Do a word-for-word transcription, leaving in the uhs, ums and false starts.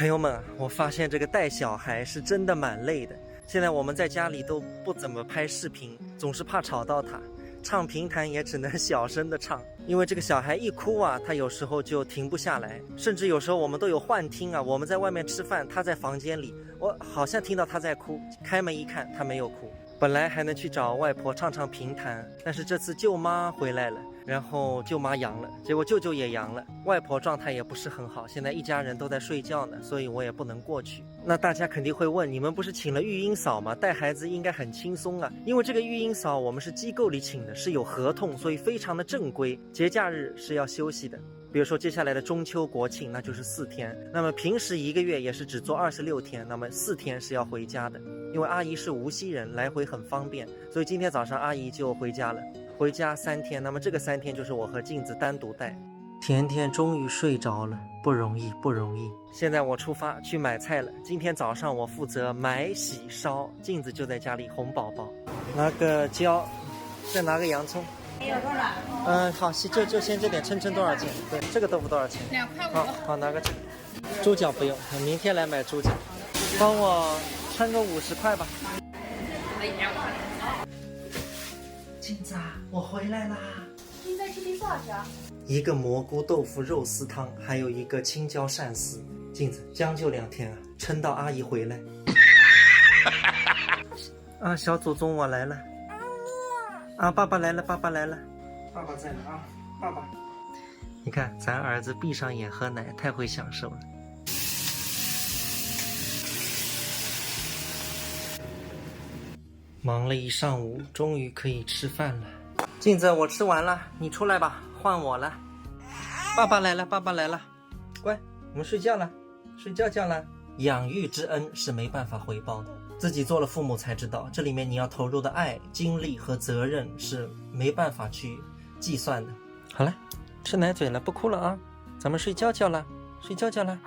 朋友们，我发现这个带小孩是真的蛮累的。现在我们在家里都不怎么拍视频，总是怕吵到他，唱评弹也只能小声的唱，因为这个小孩一哭啊，他有时候就停不下来，甚至有时候我们都有幻听啊，我们在外面吃饭，他在房间里，我好像听到他在哭，开门一看，他没有哭。本来还能去找外婆唱唱评弹，但是这次舅妈回来了，然后舅妈阳了，结果舅舅也阳了，外婆状态也不是很好，现在一家人都在睡觉呢，所以我也不能过去。那大家肯定会问，你们不是请了育婴嫂吗？带孩子应该很轻松啊，因为这个育婴嫂我们是机构里请的，是有合同，所以非常的正规，节假日是要休息的。比如说接下来的中秋国庆，那就是四天。那么平时一个月也是只做二十六天，那么四天是要回家的，因为阿姨是无锡人，来回很方便，所以今天早上阿姨就回家了。回家三天，那么这个三天就是我和镜子单独带。甜甜终于睡着了，不容易，不容易。现在我出发去买菜了。今天早上我负责买、洗、烧，镜子就在家里哄宝宝。拿个椒，再拿个洋葱。还有肉了？嗯，好，就就先这点，称称多少钱？对，这个豆腐多少钱？两块五。好，好，拿个这个。猪脚不用，明天来买猪脚。帮我称个五十块吧。镜子啊，我回来啦。你在这里坐着。一个蘑菇豆腐肉丝汤，还有一个青椒鳝丝。镜子，将就两天啊，撑到阿姨回来。啊，小祖宗，我来了。啊，爸爸来了，爸爸来了。爸爸在呢啊，爸爸。你看，咱儿子闭上眼喝奶，太会享受了。忙了一上午，终于可以吃饭了。镜子，我吃完了，你出来吧，换我了。爸爸来了，爸爸来了，乖，我们睡觉了，睡觉觉了。养育之恩是没办法回报的，自己做了父母才知道，这里面你要投入的爱、精力和责任是没办法去计算的。好了，吃奶嘴了，不哭了啊，咱们睡觉觉了，睡觉觉了。